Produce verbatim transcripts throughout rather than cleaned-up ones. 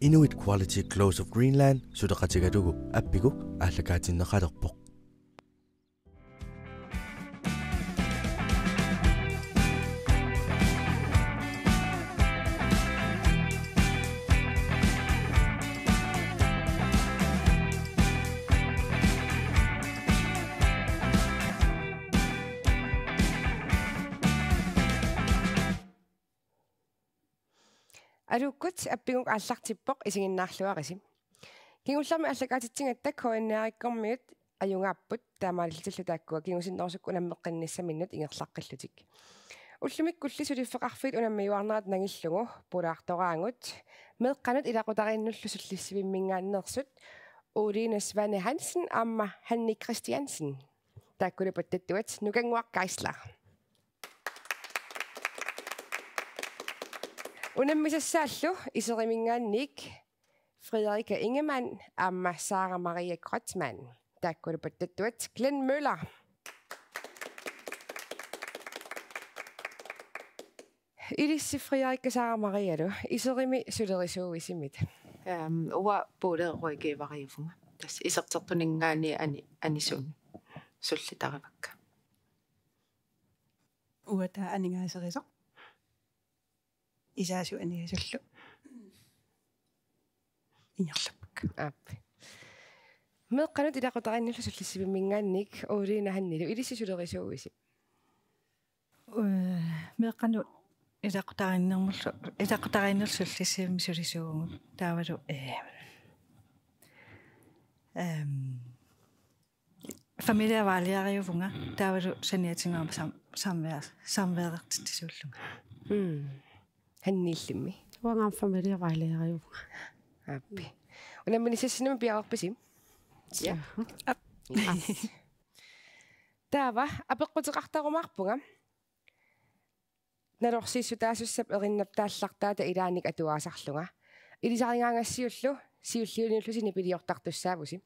Inuit Quality Clothes of Greenland suleqatigalugu appiguk aallakaatinneqalerpoq. Aluukkut, appiguk aallartippoq, isiginnaarluarisi. Kingullermik aallakaatitsigatta K N R-ikkormiut ajugaapput, taamaalillutillu taakkua kingusinnerusukkut unammeqqinnissaminnut ingerlaqqillutik. Ullumikkulli suliffeqarfiit unammiuarnerat nangillugu pulaartoraagut, meeqqanut ilaqutariinnullu sullissivimminngaanneersut Uliina Svane Hansen aamma Hanni Christiansen. Taakkulu pattattuat Nukannguaq Geisler. Unammisassaallu iseriminngaanniit Frederikke Ingemann aamma Sara Marie Kreutzmann. Taakkulu pattattuat Glenn Møller. Ilissi Frederikke, Sara Marialu, iserimi sulerisuuisimit? Ehm, uanga Poole rådgiveriuvunga. Tassa isertertuninngaanniit ani-, anisunut sullitarivakka. Uanga taava aningaaserisoq. Isaasut aniasullu ingerlappakka. Aap. Meeqqanut ilaqutariinnullu sullissivimminngaanniit Uliina Hannilu, ilissi sulerisuuisi? Ee, meeqqanut ilaqutariinnermullu, ilaqutariinnullu sullissivimmi sulisuuvugut. Taavalu, ee, ehm, familievejlederiuvunga, taavalu saniatigut aamma sam-, samvær-, samværertitsisuullunga. Mm. Hanniillimmi? Uanga aamma familievejlederiuvunga. Aappi. Unamminissassinnut piareerpisi? Ja. Aap. Yes. Taava apeqquteqartarumaarpunga. Nalorsiissutaasussap erinnap taallartaata ilaannik atuaasarlunga. Ilisarigaangassiullu siulliuniullusi nipiliortartussaavusi.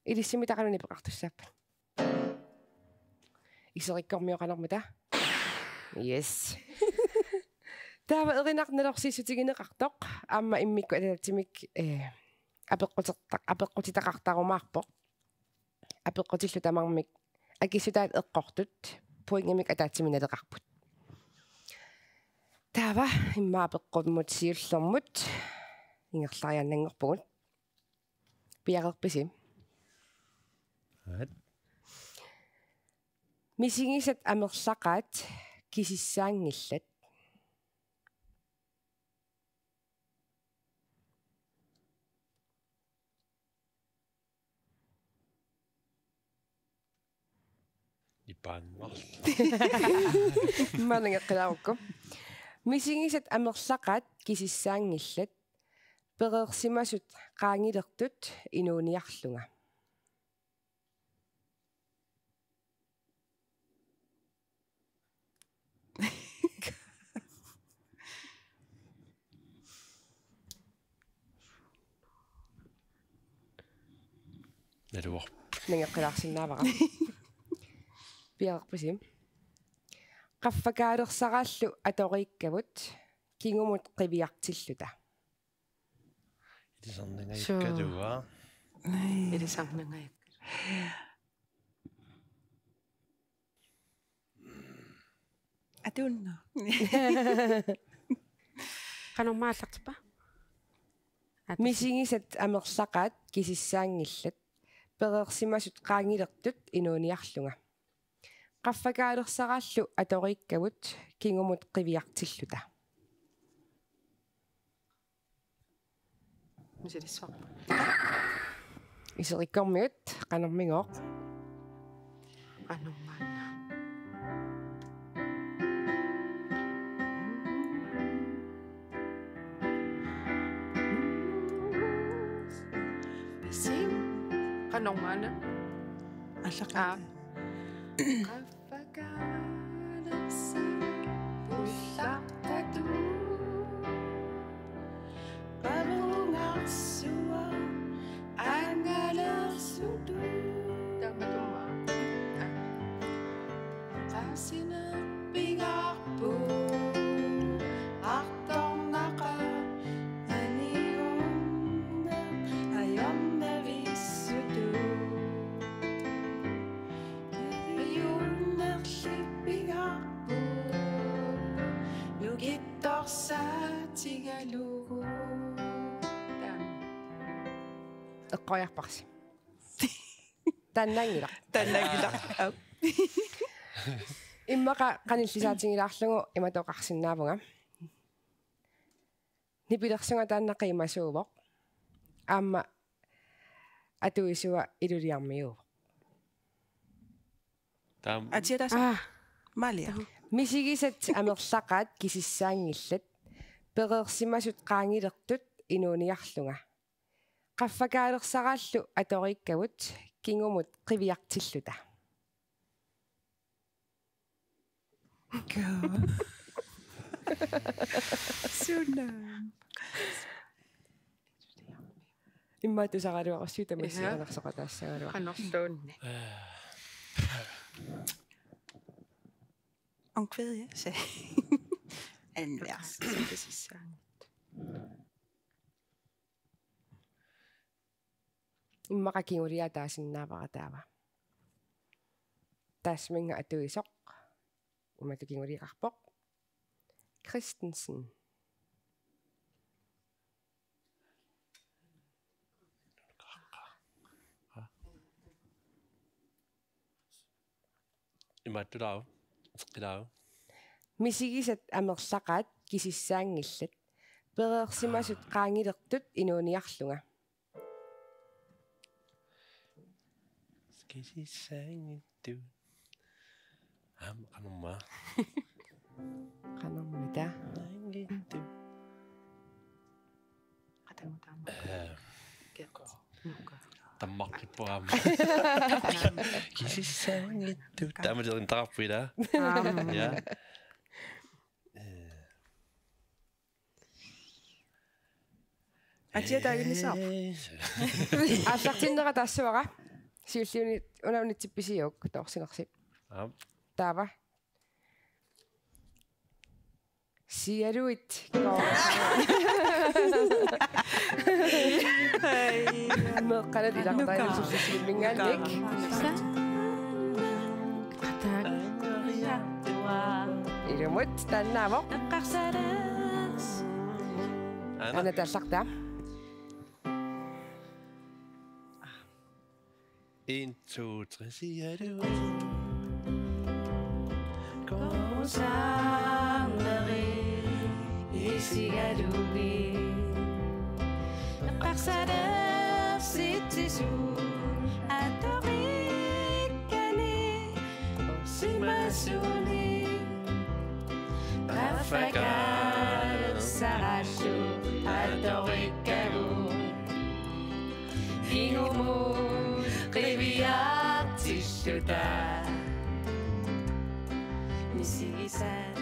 Ilissi qanoq nipeqartussaappat? Iserikkormiut qanormita? Yes. Taava erinaq nalorsiissutigineqartoq aamma immikkut ataatsimik, eh, apeqquterta-, apeqqutitaqartarumaarpoq. Apeqqutillu tamarmik akissutaat eqqortut pointimik ataatsimiinnaleqarput. Taava immaqa apeqqummut siullermut ingerlariaannanngorpugut. Piareerpisi? Aat. Misigisat amerlaqaat kisissaanngillat. Ipaannarlu. Maanna nangeqqilaarukku. Misigisat amerlaqaat kisissaanngillat. Pereersimasut qaangilertut inuuniarlunga. Naluarput. Nangeqqilaarsinnaavara. Piareerpisi? Qaffakaalersaraallu atoriikkavut kingumut qiviartilluta. Ilisarnangajakkaluaq. Suu. Ilisarnangajakkaluaq. Atuunna. Qanormaa aallartippa? Aat. Misigisat amerlaqaat kisissaanngillat. Pereersimasut qaangilertut inuuniarlunga. Qaffakaalersaraallu atoriikkavut kingumut qiviartilluta. Misilissuarput. Iserikkormiut, qanormigooq? Qanormaanna. Pisi. Qanormaanna. Allaqqaarta. Aa. Qaffakkaalersaat pullartatut. Pavungarsuaq angalersutut. Taamatummaa. Qaasineq pingaarpoq. Artornaqaaq. Aniu Qojarparsi. Taannaanngilaq. Taannaanngilaq. Aap. Immaqa qanillisaatigilaarlugu imatut oqarsinnaavunga. Nipilersunga taanna qiimasuuvoq. Aamma atuisua iluliarmiuuvoq. Taam. Atia tassa. Ah. Malia. Misigisat amerlaqaat kisissaanngillat. Pereersimasut qaangilertut inuuniarlunga. Qaffakaalersaraallu atoriikkagut kingumut qiviartilluta. Sunan. Immaqa tusaraluarussuit tamassi. Iha. Qanarsoqataassagaluaq. Qanorsuunni. Onkel Kvede, ja, sagde. Anden vers. Immaqa kinguliaq taasinnaavara taava. Taassuminnga atuisoq. Imatut kinguliaqarpoq. Christensen. Imaattulau, seqqilau. Misigisat amerlaqaat kisissaanngillat. Pereersimasut qaangilertut inuuniarlunga. Kisissaanngittu. Aamma qanormaa. Qanormita. Saanngittu. Qatangutaama. Eh. Nuka. Tammartippoq aamma. Kisissaanngittu. Taama terintararpu ila. Aamma. Ja. Eh. Atia taaginnissaaq. Eh. Aallartinnera taassavara. Siulliunit una unitsippisiuk toorsinersi. Aap. Taava. Sialuit. Meeqqanut ilaqutariinnermi sullissivimminngaanniit. Ilumut taannaavoq. Aana. Aana taallartaa. En, to, tre, sialuit. Korusaarneri isigaluit. Eqqarsalersitsisu atoriikkani simasuni. Qaffakaalersaraallu atoriikkagut. Kingumut qiviartilluta. Misigisat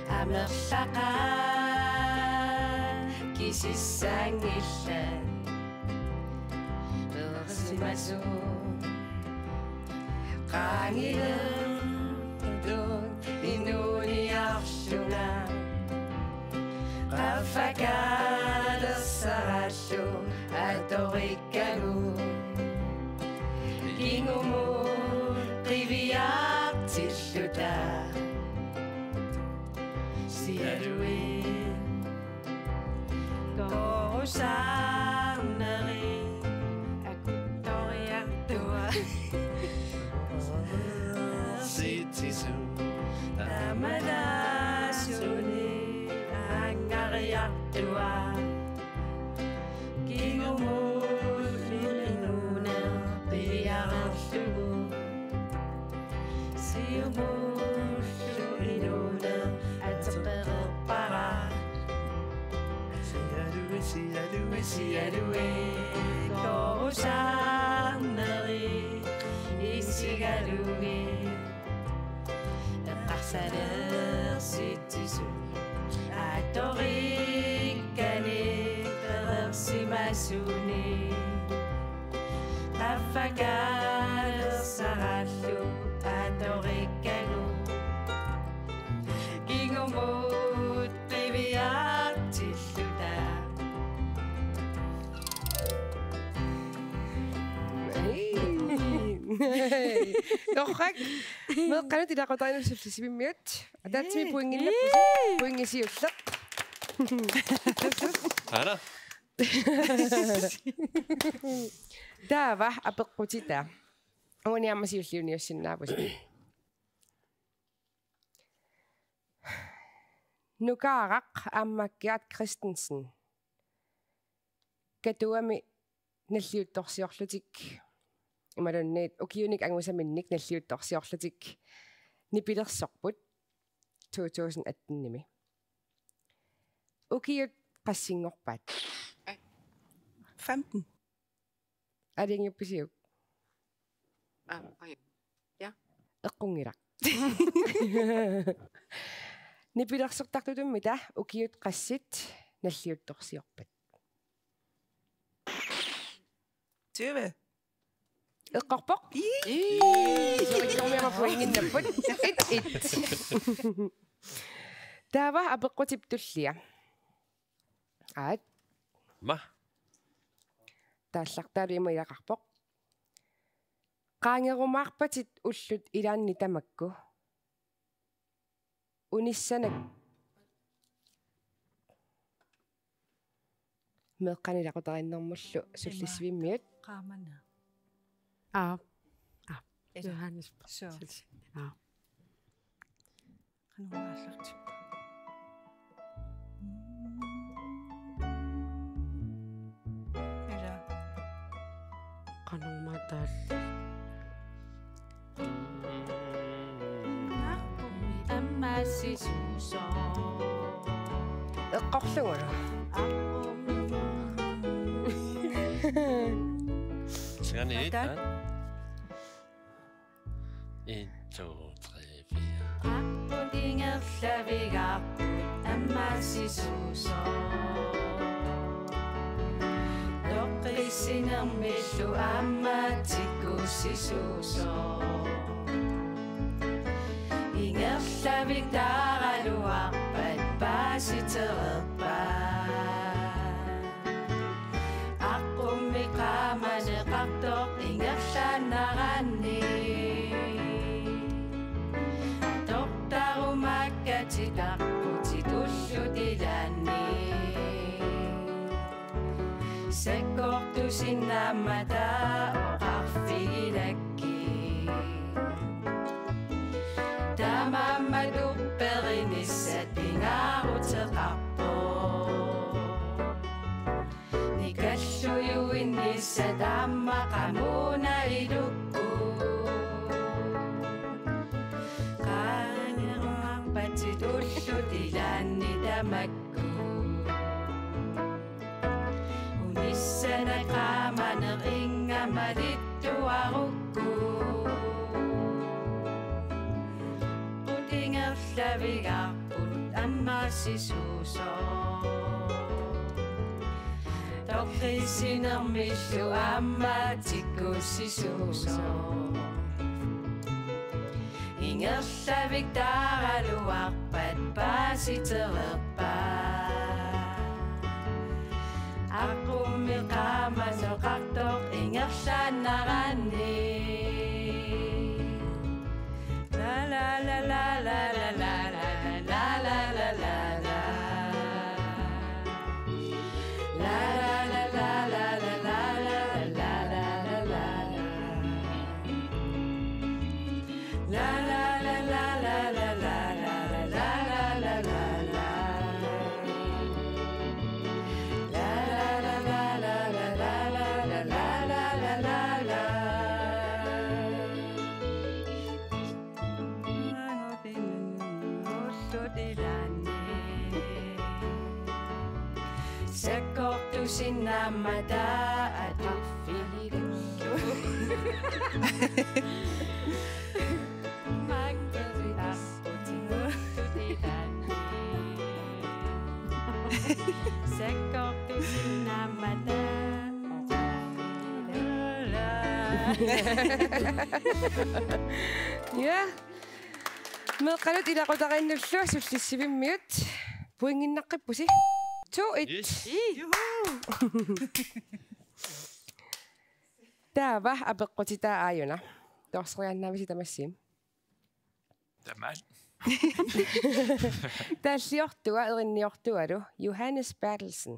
amerlaqaat kisissaanngillat. Pereersimasut qaangilertut inuuniarlunga. Qaffakaalersaraallu atoriikkagut. Kingumut qiviartilluta. Sialuit. Korusaarneri akuttoriartua. Sitsisu. Taamaallaat suni angariartua. Kingumullu inuuneq qiviarerlugu. Siumullu inuuneq ateqereerpara. Sialuit, sialuit, sialuit, korusaarneri isigaluit. Eqqarsalersitsisu atoriikkani pereersimasuni. Qaffakaalersaraallu atoriikkagut. Kingumut qiviartilluta. Hey. Torrak. Meeqqanut ilaqutariinnermi sullissivimmiut. Ataatsimik pointinnappusi. Pointi siulleq. Aana. Taava apeqqutitaa. Uani aamma siulliunniussinnaavusi. Nukaaraq Aammaakkiaq Christensen. Katuami nalliuttorsiorlutik imaluunniit ukiunik angusaminnik nalliuttorsiorlutik nipilersorput to tusind atten-imi. Ukiut qassinngorpaat? Femten. Aalajangiuppisiuk? Ah, oj. Ja. Eqqunngilaq. Nipilersortartutummita ukiut qassit nalliuttorsiorpat? Tyve. Eqqorpoq. Ii. Sorikkormiama pointinnapput. Et, et. Taava apeqqutip tullia. Aat. Ma. Taallartaalu ima ilaqarpoq. Qaangerumaarpatit ullut ilaanni tamakku. Unissanak. Meeqqanik ilaqutariinnermullu sullissivimmiut. Qaamani. Aa. Aa. Ila. Johannes. Suu. Aa. Qanoq aallartippa? Ila. Qanormaa taal. Aqqummi ammassisuusoq. Eqqorlugulu. Aqqummi. Siani. Taal. En, to, tre, fire. Aqqut ingerlavigaarput ammassisuusoq. Toqqissisinermillu aamma tikkussisuusoq. Ingerlavik taaraluarpat paasitereerpat. Aqqummi qaamaneqartoq ingerlaannaraanni. Atortarumaakkatit aqqutit ullut ilaanni. Sakkortusinnaammata oqarfigilakkit. Taamaammat upperinissat pingaaruteqarpoq. Nikallujuinnissat aamma qamuuna ilukkut. Qaangerumaarpatit ullut ilaanni tamakku. Unissanak qaamaneq ingammalittuarukku. Aqqut ingerlavigaarput ammassisuusoq. Toqqissisinermillu aamma tikkussisuusoq. Ingerlavik taaraluarpat paasitereerpat. Aqqummi qaamaneqartoq ingerlaannaraanni. La, la, la. Sakkortusinnaammata atorfigillu. Makkeritarputit ullut ilaanni. Sakkortusinnaammata. Ja. Meeqqanut ilaqutariinnullu sullissivimmiut pointinnaqqippusi. To et. Yes. Juhu. Taava apeqqutitaa aajuna. Torsoriaannaavisi tamassi? Tamaat. Taalliortua, erinniortualu, Johannes Berthelsen.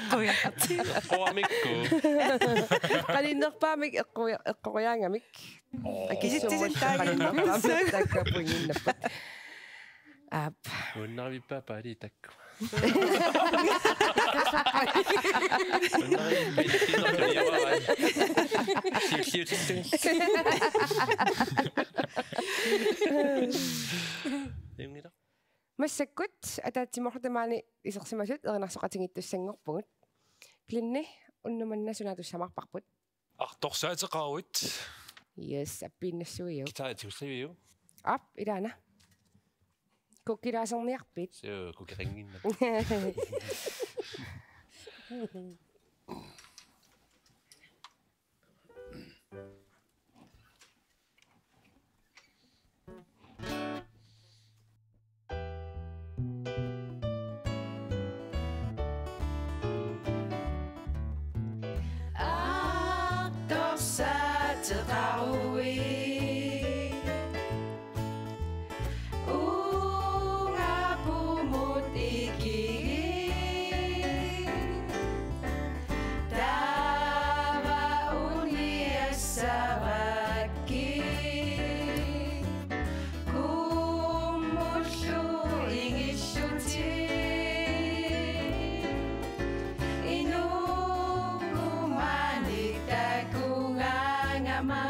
Eqquiaqartut. Eqquamikku. Qaninnerpaamik eqqui-, eqqoriaangamik. Kisitsisut taanna. Taakku pointinnappat. Aap. Unnarvippa paali takku. Unnarvippa. Siusiusiusi. Massakkut ataatsimoorluta maani isersimasut erinarsoqatigiittussanngorpugut. Glenni, unnuk manna suna tussamaarparput? Artorsaateqaruit. Yes, appiinnassuiuk. Guitar tigulliviuk? Aap, ilaana. Kukkilaaserniarpit? Suu, kukkeqannginnama. Qaruit. Uunga pumut ikigit. Taava uniassavakkit. Kummullu ingillutit. Inuugumanik takugaangama.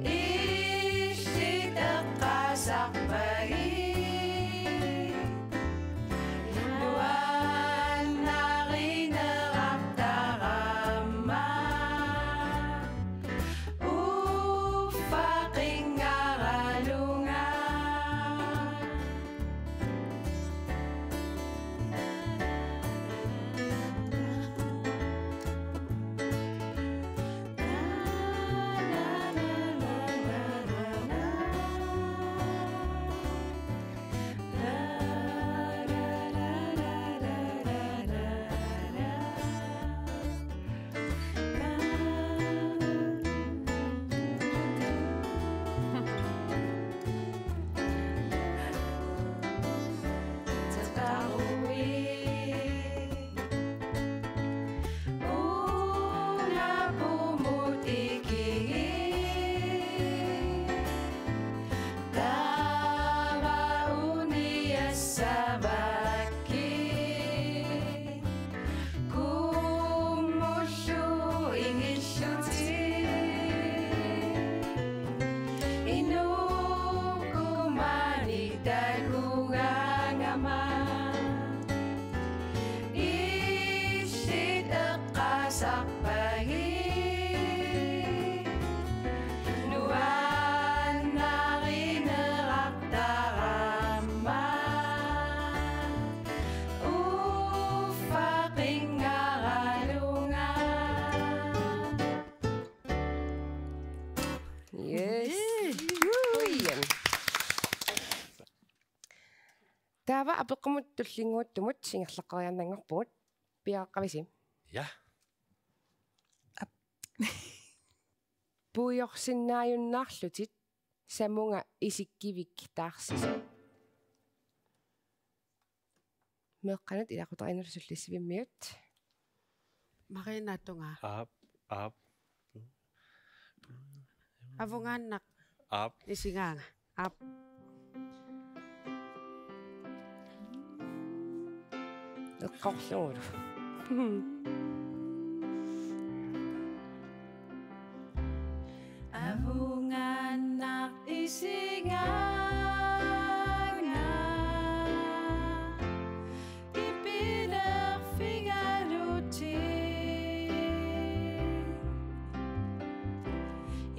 Illit eqqaasarpagit. Nuannarinerartarama. Uffa qingaralunga. Kummullu ingillutit. Inuugumanik takugaangama. Illit eqqaasarpagit. Nuannarinerartarama. Uffa qingaralunga. Yes. Ui. Taava apeqqumut tullinnguuttumut ingerlaqqeriarnanngorpugut. Piareeqqavisi? Ja. Puiorsinnaajunnaarlutit samunga isikkivik taarsisoq. Meeqqanut ilaqutariinnarlutillu Sullissivimmiut. Marina Tunga. Aap, aap. Avungaannaq. Aap. Isigaanga. Aap. Eqqorlugulu. Avungaannaq isigaanga. Ipilerfigalutit.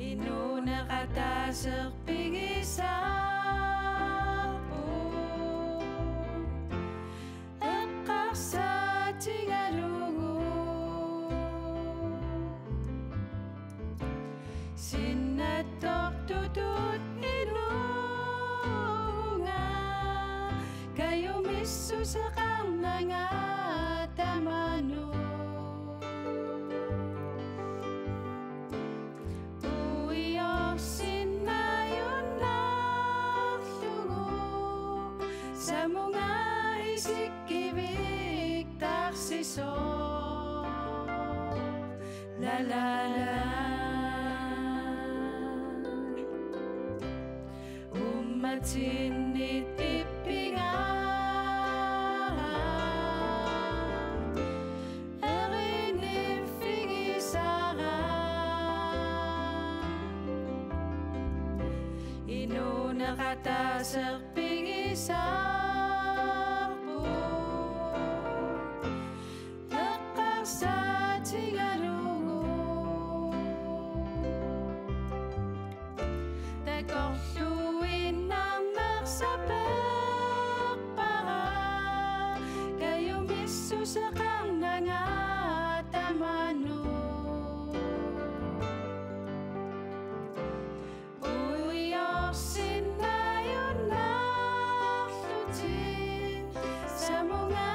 Inuuneq ataaseq pigisarput. Eqqarsaatigalugu. Sinnattortutut inuunga kajumissuseqarnanga tamanut. Puiorsinnaajunnaarlugu samunga isikkivik taarsisoq. La la la. Uummatinni ippigaara. Eriniffigisara. Inuuneq ataaseq pigisarput. Eqqarsaatigalugu. Takorluuinnarneq saperpara. Kajumissuseqarnanga tamanut. Puiorsinnaajunnaarlutit samunga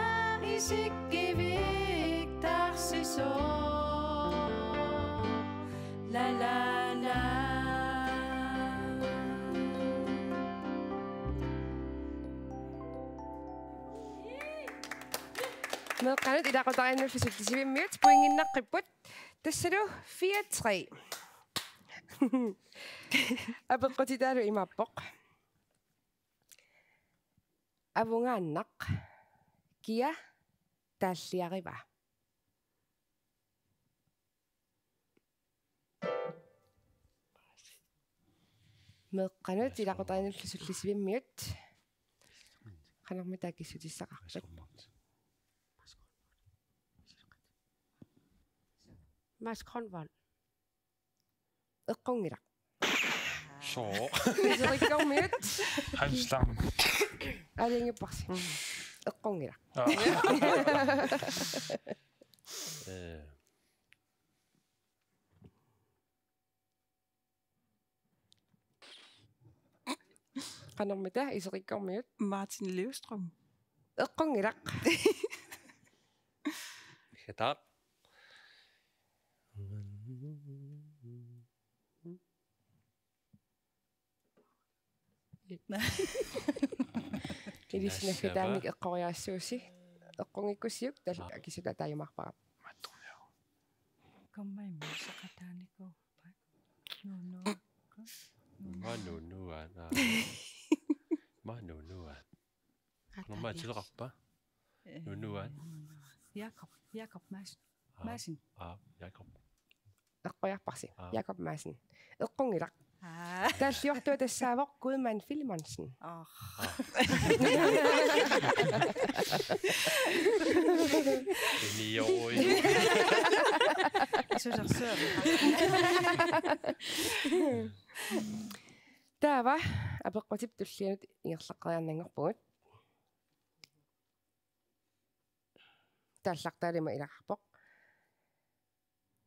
isikkivik taarsisoq. Meeqqanut ilaqutariinnullu Sullisivimmiut pointinnaqqipput. Tassalu fire tre. Apeqqutitaalu imaappoq: Avungaannaq kia taalliarivaa? Meeqqanut ilaqutariinnullu Sullisivimmiut. Qanormita akissutissaqarpat? Mads Grønvold. Eqqunngilaq. Soo. Iserikkormiut. Hans Lam. Aalajangiupparsi. Eqqunngilaq. Aa. Øh. Qanormita iserikkormiut? Martin Løvstrøm. Eqqunngilaq. Hetaaq. Ilissi naggataamik eqqoriassagussi. Eqqunngikkussiuk tal-, akissutaat taajumaarpara. Komma imma saqataanikuupput. Nunuakka. Maa nunuaat. Maa nunuaat. Qanormaa atuleqarpa? Nunuaat. Jakob, Jakob Madsen. Aa, Madsen. Aa, Jakob. Eqqoriarparsi. Aa. Jakob Madsen. Eqqunngilaq. Aa. Taalliortua tassaavoq Gudmand Filemonsen. Åh. Aa. Nioi. Susarsøri. Taava apeqqutip tullianut ingerlaqqeriarnanngorpugut. Taallartaalima ilaqarpoq: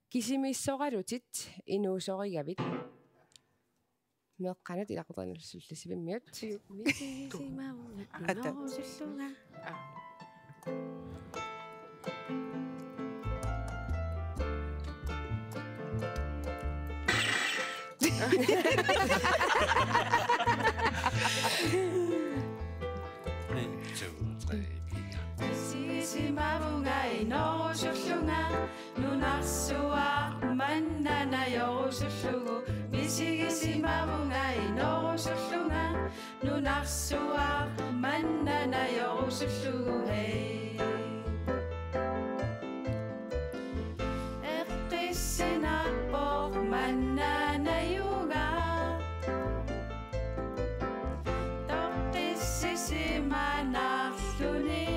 Kisimiissoralutit inuusorigavit? Meeqqanut ilaqutariinnullu Sullisivimmiut. Misigisimavunga. Ata. Inuusullunga. Aa. En, to, tre, fire. Misigisimavunga inuusullunga, nunarsuaq manna najorusullugu. Misigisimavunga inuusullunga, nunarsuaq manna najorusullugu, hej. Eqqissinarpoq manna najugaq. Toqqissisimanarluni.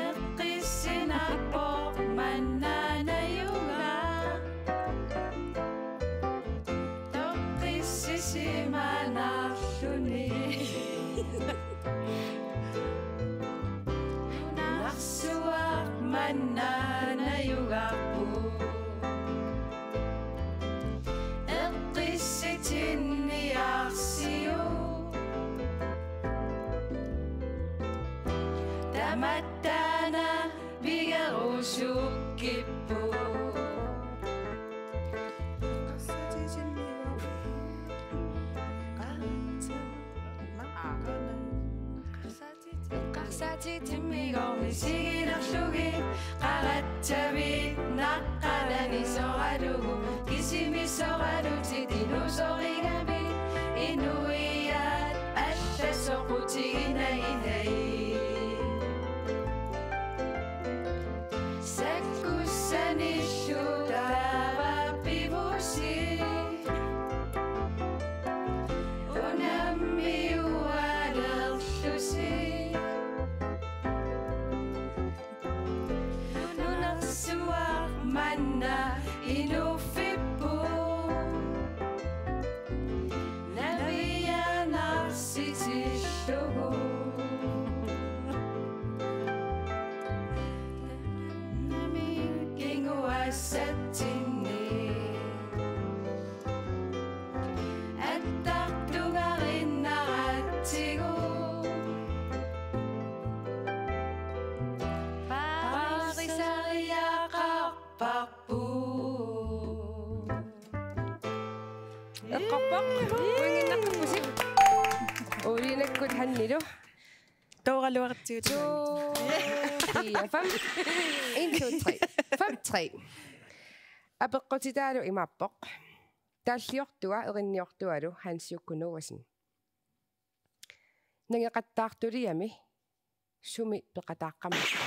Eqqissinarpoq manna najugaq. Toqqissisimanarluni. Nunarsuaq manna najugarput. Eqqissitinniarsiuk. Tamattaana pigerusukkippoq. Eqqarsaatit timmigooq misigilerlugit, qaratsavit naqqalanisoralugu, kisimiissoralutit inuusorigavit, inuiaat alla soqutiginagit. Sakkussanillu taava pivusi. Unammiualerlusi. Nunarsuaq manna inuuffippoq. Navianarsitillugu. Namik kinguaassatsinni. Attartungarinnaratsigu. Paarisariaqarparput. Eqqorpoq. Pointinnaqqipput. Ulianakkut Hannilu. Tooraluartigut. To, fire, fem. En, to, tre. Fem, tre. Apeqqutitaalu imaappoq: Taalliortua erinniortualu Hansiukku Noahsen. Nangeqattaartuliami sumi peqataaqqammerpa?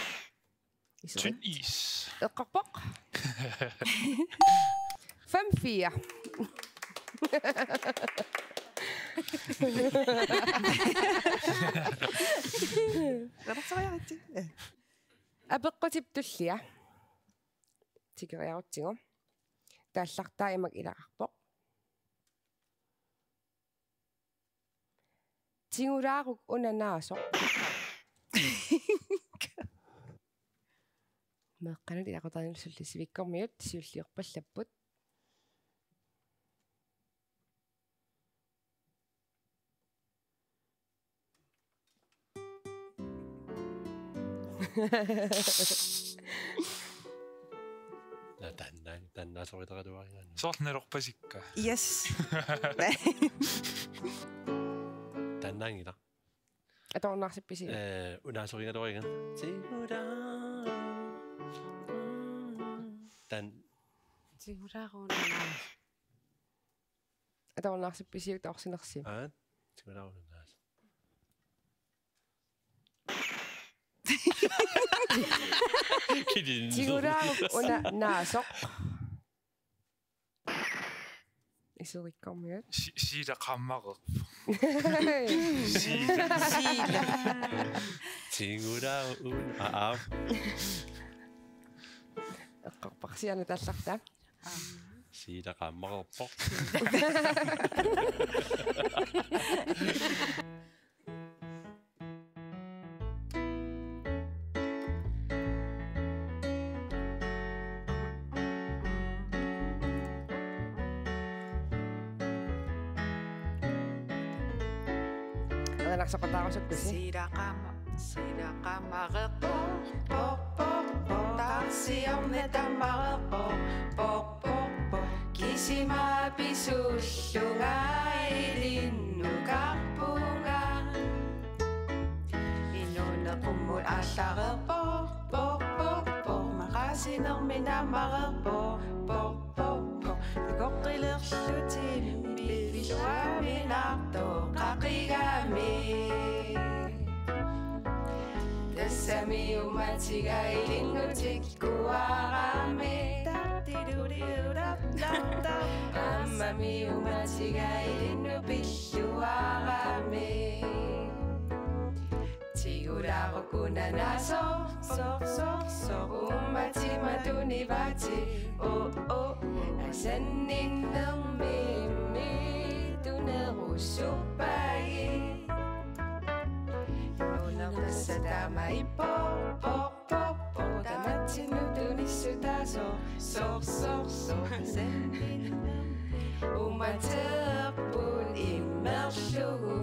Iserit. Tynd is. Eqqorpoq. Fem fire. Apeqqutip tullia tikeriarutsigu. Taallartaa imak ilaqarpoq: Tigulaaruk una naasoq. Meeqqanut ilaqutariinnut sullisivikkormiut siulliorpallapput. Naa, taanna, taanna soqutaqaluarigaanni. Soorlu nalorpasikka. Yes. Taannaanngilaq. Atorunnaarsippisiuk? Eh, unaasorigaluariga. Tigulaa. Tan. Tigulaaruna. Atorunnaarsippisiuk taorsinersi? Aa, tigulaaruna. Kidin. Tigulaaruk una naasoq. Iserikkormiut. Si-, siila qaammareerpoq. Siila. Siila. Tigulaaruk una, aa, aa. Eqqorparsiana taallartaa. Siila qaammareerpoq. Alanarsoqataarusukkusi. Siila qaama-, siila qaammareerpoq, poq, poq, poq. Taarsiorneq tammareerpoq, poq, poq, poq. Kisima pisuullunga ilinnukarpunga. Inuuneq qummut aallareerpoq, poq, poq, poq. Maqaasinermi naammareerpoq, poq, poq, poq. Takoqqilerlutit pilluaminartoq qaqigami. Tassami uummatiga ilinnut tikkuarami. Aamma uummatiga ilinnut pilluarami. Tigulaaruk una naasoq, soq, soq, soq. Uummatima tunivaatit, oh, oh, oh. Asanninnermi tunerusuppagit. Nunarpassaat taama ippoq, poq, poq, poq. Tamatsinnut tunissutaasoq, soq, soq, soq. Uummateerput immerlugu.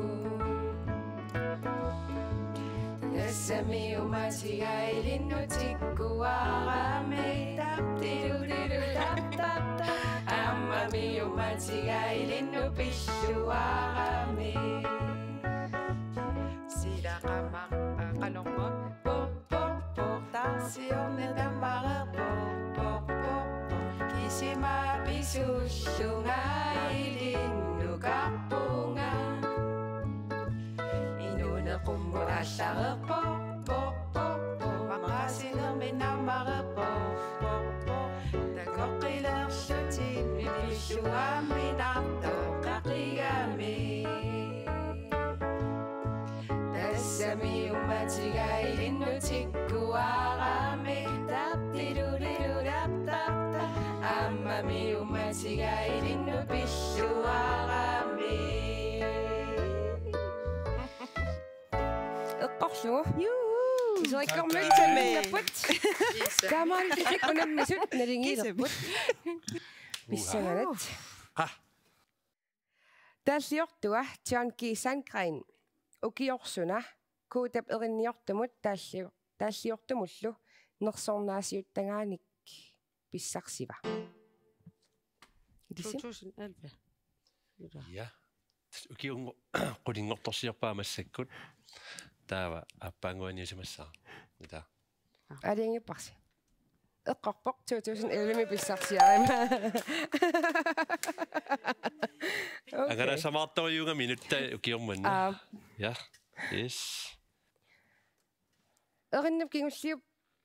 Tassami uummatiga ilinnut tikkuarami. Tap, tilu, tilu, tap, tap, tap. Aammami uummatiga ilinnut pilluarami. Siila qaama-, aa, qanormaa. Poq, poq, poq. Taarsiorneq tammareerpoq, poq, poq, poq. Kisima pisuullunga ilinnukarpunga. Inuuneq qummut aallareerpoq, poq, poq, poq. Maqaasinermi naammareerpoq, poq, poq. Takoqqilerlutit pilluaminartoq qaqigami. Tassami uummatiga ilinnut tikkuarami. Tap, tilu, tilu, tap, tap, tap. Aammami uummatiga ilinnut pilluarami. Eqqorlugu. Juu. Iserikkormiut. Takkami. Sammiinnarput. Taamaalitik unammisut naligiilerput. Kisip. Pissangavit. Qa. Taalliortua John G. Sandgreen, ukioq suna Guutap erinniortumut taalli-, taalliortumullu nersornaasiuttagaanik pissarsiva? Ilissi? To tusind elleve. Ja. Ukiungo-, qulinngortorsiorpaa massakkut. Taava aappaannguaniusimassaaq. Ita. Aalajangiupparsi. Eqqorpoq to tusind elleve-mi pissarsiarima. Okay. Angalaasamaartorujuugami inuttai ukiormanna. Aap. Ja. Yes. Erinnap kingulliup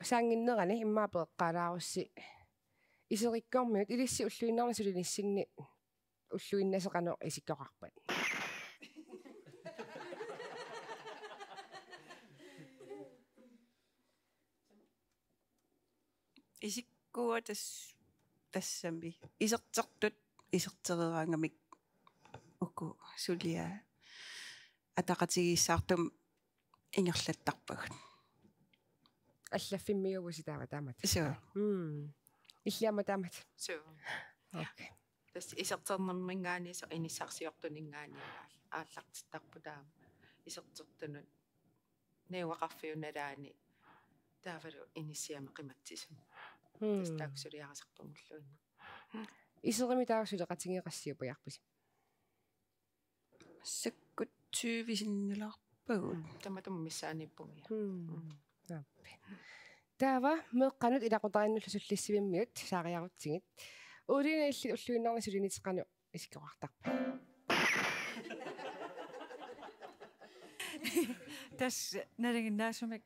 saannginnerani immaqa peeqqaalaarussi. Iserikkormiut ilissi ulluinnarni sulinissinni ulluinnasoq qanoq isikkoqarpat? Isikkua tas-, tassami. Isertertut isertereeraangamik uku suliat ataqatigiissaartumik ingerlattarpagut. Allaffimmiuuvusi taava taamatut. Suu. Mm. Illit aamma taamatut. Suu. Okay. Tassa iserternerminngaanniit soorlu inissarsiortuninngaanniit aal-, aallartittarput taama. Isertertunut najugaqarfiup nalaani taavalu inissiamik qimatsisumik. Mm. Tassa taakku suliarisarput ulluinnarni. Iserimi taava suleqatigiit qassiupput ajorpusi? Massakkut tyve sinnilaarpagut. Mm. Tamatuma missaaniippunga. Mm. Mm. Aappi. Taava meeqqanut ilaqutariinnullu sullissivimmiut saariarutsigit. Uulina, illit ulluinnarni sulinit qanoq isikkoqartarpa? Tassa nalinginnaasumik,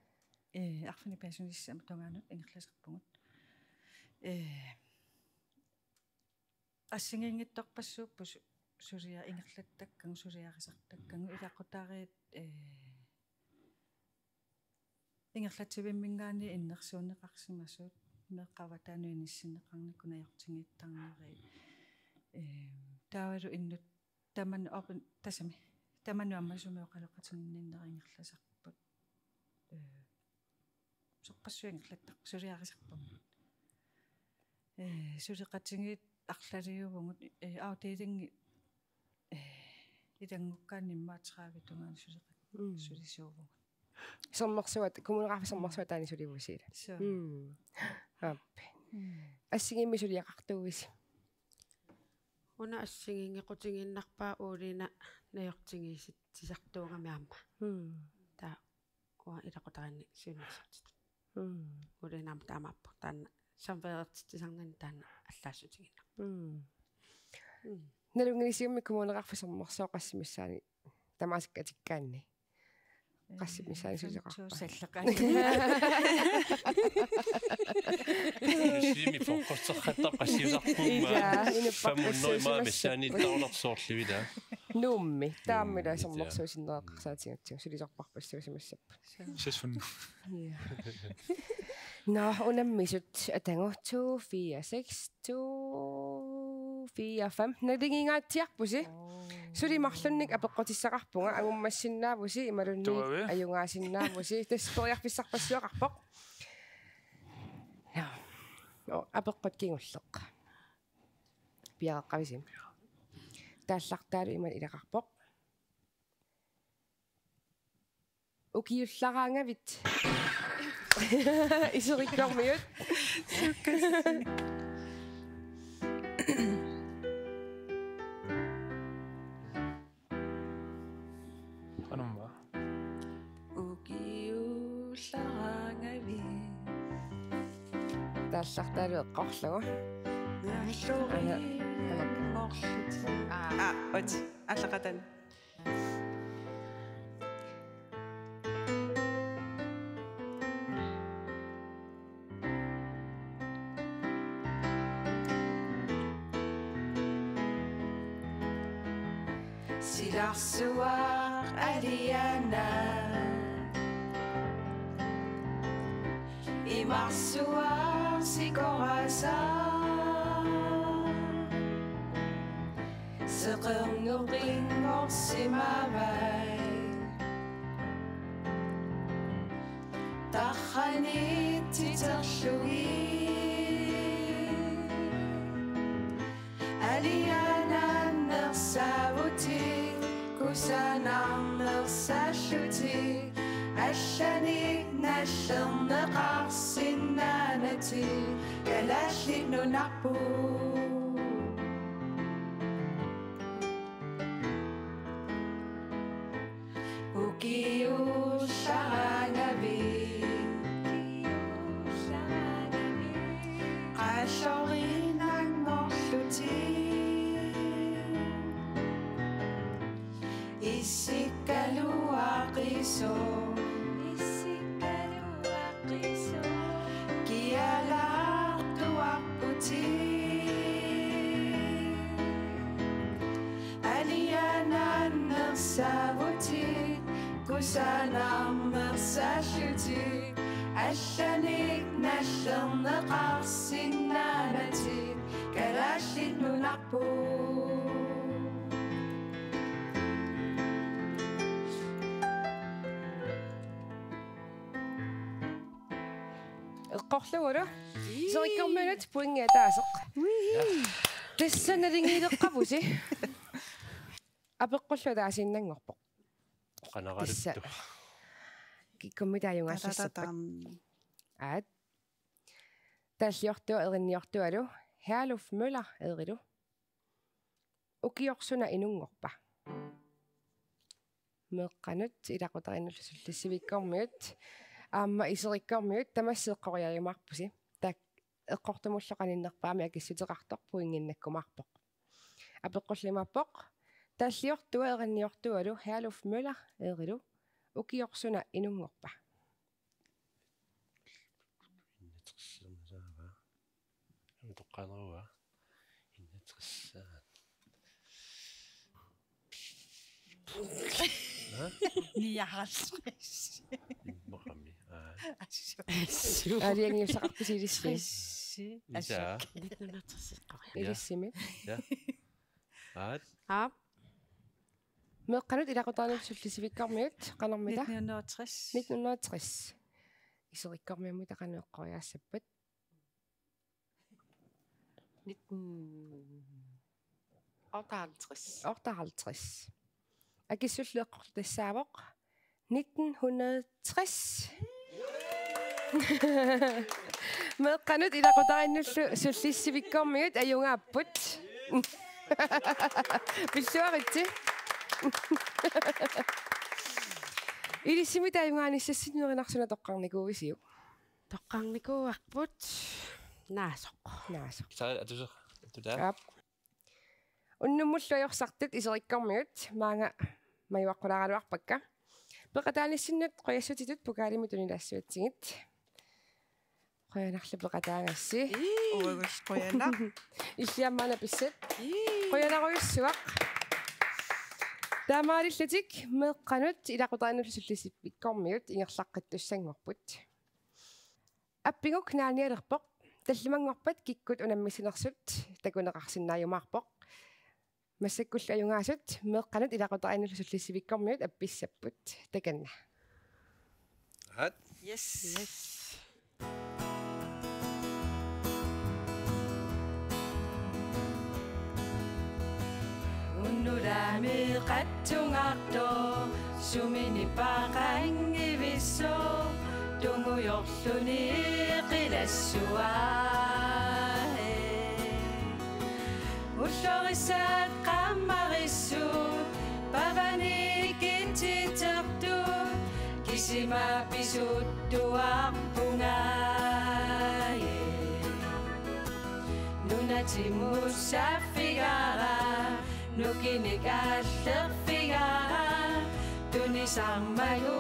eh, arfineq-pingasunissami tungaanut ingerlasarpugut. Eh, assigiinngitsorpassuupput su-, suliaq ingerlattakkagut, suliarisartakkagut, ilaqutariit, eh, ingerlatsivimminngaanniit innersuunneqarsimasut, meeqqat avataanut inissinneqarnikkut najortigiittarneri. Eh, taavalu innut tamanna open-, tassami, tamanna ammasumik oqaloqatiginninnerat ingerlasarput. Eh, sorpassuit ingerlattarput, suliarisarpagut. Eh, suleqatigiit arlaliuvugut, eh, afdelingi, eh, ilanngukkaanni immaqa tredive tungaanut suleqat-, mm, sulisuuvugut. Sermersuat, Kommuneqarfik Sermersuataani sulivusi ila? Suu. Mm. Aappi. Mm. Assigiimmik suliaqartuuvisi? Una assigiinngequtigiinnarpara uulina najortigiissitsisartuugami aamma. Mm. Taava uanga ilaqutariinni siunnersortitaq. Mm. Uulina aamma taamaappoq, taanna samfeerertitsisarnani taanna allaassutigiinnarpoq. Mm. Mm. Nalunngilisiummi Kommuneqarfik Sermersuup qassit missaanni tamaasa atikkaanni? Qassit missaanni sulisoqarpa? Fem tusind salleqaat. Simi fokuserqatta qassiusarpummi. Ja, inuppassuusimassappat. Fem hundrede missaaniittaarnersoorlugit ila. Nuummi, taammi ila. Mm, ja. Sermersuup sinnereqqarsaatigigutsigu sulisorpassuusimassappat. Sisfun. Ja. Nå, unammisut atagu to, fire, seks, to, fire, fem. Nalingingaatsiarpusi. Suli marlunnik apeqqutissaqarpunga, angummassinnaavusi imaluunniit, tuavi, ajugaasinnaavusi. Tassa periarfissarpassuaqarpoq. Ja. Nå, apeqqut kingulleq. Piareeqqavisi? Taallartaalu imannak ilaqarpoq. Ukiullaraangavit. Iserikkormiut. Qanumma. Ukiullaraangavit. Taallartaalu eqqorlugu. Nalloriinnarlutik. Aa. Aa, ut. Allaqatan. Silarsuaq aliana. Imarsuaq sikorasaaq. Seqernup qinngorsimavai. Tarranit titerlugit. Alianaannersaavutit, kusanarnersaallutit, allanik nallerneqarsinnaanatik, Kalaallit Nunarput. Ukiulla Isikkaluaqqisoq kialaartuarputit. Alianannersavutit kusanarnersallutit. Allanik nallerneqarsinnaanatit Kalaallit Nunarput. Eqqorlugulu. Iserikkormiunut pointi ataaseq. Tassa naligiileqqavusi. Apeqqullugu ataasiinnanngorpoq. Tassa. Qanaraluttu. Kikkummita ajugaassassappat. Tadadadam. Aat. Taalliortua erinniortualu Herluf Møller Eerilu. Ukioq suna inunngorpa? Meeqqanut ilaqutariinnullu sullissivikkormiut aamma iserikkormiut tamassi eqqoriarumaarpusi. Taakku eqqortumullu qaninnerpaamik akissuteqartoq pointinnakkumaarpoq. Apeqqullugu imaappoq: Taalliortua erinniortualu Herluf Møller Eerilu. Ukioq suna inunngorpa? Enogtresserneq saava. Aamma toqqaaneruva. Enogtresserneq. Ha? Nioghalvtreds. Immaqami. Aa. Assut. Assut. Aaliangiussaqarpusi ilissi. Tressi. Isa. Assut. Nitten hundrede og tres. Ja. Ilissimi. Ja. Aat. Aap. Meeqqanut ilaqutariinnullu sullissivikkormiut qanormita? Nitten hundrede og tres. Nitten hundrede og tres. Iserikkormiummita qanoq eqqoriaassappat? Nitten otteoghalvtreds. Otteoghalvtreds. Akissullu eqqortoq tassaavoq nitten hundrede tres. Meeqqanut ilaqutariinnullu sullissivikkormiut ajugaapput. Pilluaritsi. Ilissimita ajugaanissassinni erinarsuaq toqqarnikuuisiuk? Toqqarnikuuarput. Naasoq. Naasoq. Saa atusoq. Atutaa. Aap. Unnummullu ajorsartut iserikkormiut maanga majuaqqulaaraluarpakka. Peqataanissinnut qujassutitut pokalimik tunilaassuatsigit. Qujanarlu peqataagassi. Ii. Uagut qujanaq. Illit aamma una pissat. Ii. Qujanarujussuaq. Taamaalillutik meeqqanut ilaqutariinnullu sullissivikkormiut ingerlaqqittussanngorput. Appiguk naanialerpoq. Tallimanngorpat kikkut unammissinersut takuneqarsinnaajumaarpoq. Massakkullu ajugaasut meeqqanut ilaqutariinnullu sullissivikkormiut appissapput. Takanna. Aat. Yes. Yes. Unnulami qatsungartoq sumini paqanngivissooq tungujorluni qilassuaq. Ullorissat qammarissut pavani kitsitertut kisima pisuttuarpunga. Nunatimmut saaffigara, nukinnik aallerfigara, tunisarmagu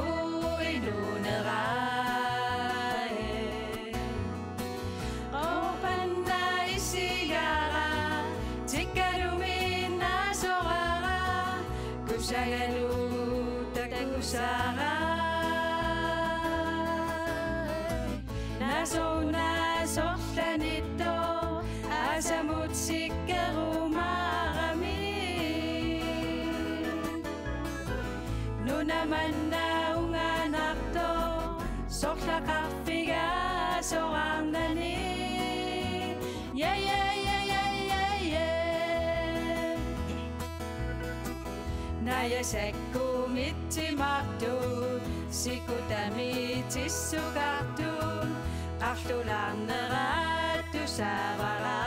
inuunera. Orpanna isigara, tikkalumi naasorara, kusagalu takusara. Naasoruna sorlanittoq aasamut sikkerumaarami. Nuna manna ungaanartoq sorlaqarfiga soraarnani. Yeah, yeah, yeah, yeah, yeah, yeah. Najasakku mitsimaartut, sikkutami tissukartut, qarlulaarnera tusaavara.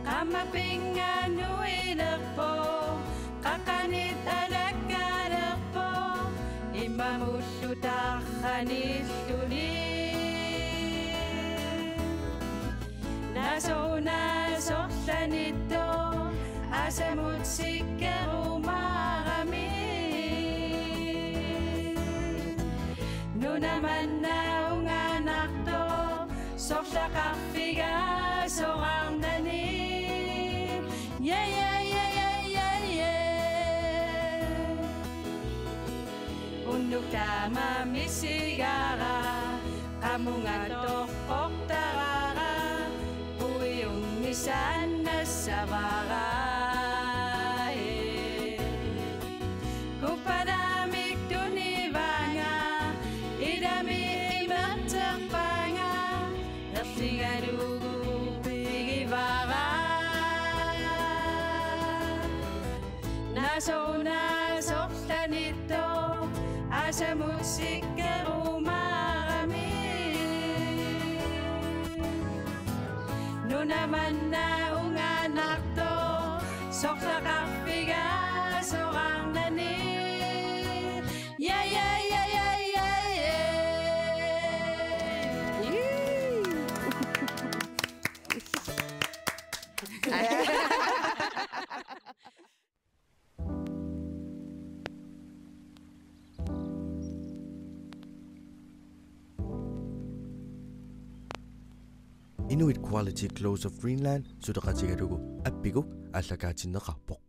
Qammapinga nuilerpoq, qaqqanit alakkaalerpoq, immamullu tarranilluni. Naasoruna sorlanittoq aasamut sikkerumaarami. Sorlaqarfiga soraarnani. Ja, ja, ja, ja, ja, ja. Unnuk taama misigara, qamunga toqqortagara, uiunnissaannassavara. Kupparamik tunivanga, ilami imerterpanga, ersingalugu pigivara. Nasuna sortanittoq, asamut sikkerumaarami. Nuna manna unganartoq, sorlaqarfiga soraarnani. Ja, ja, ja, ja, ja, ja. Inuit Quality Clothes of Greenland suleqatigalugu appigu aallakaatinneqarpoq.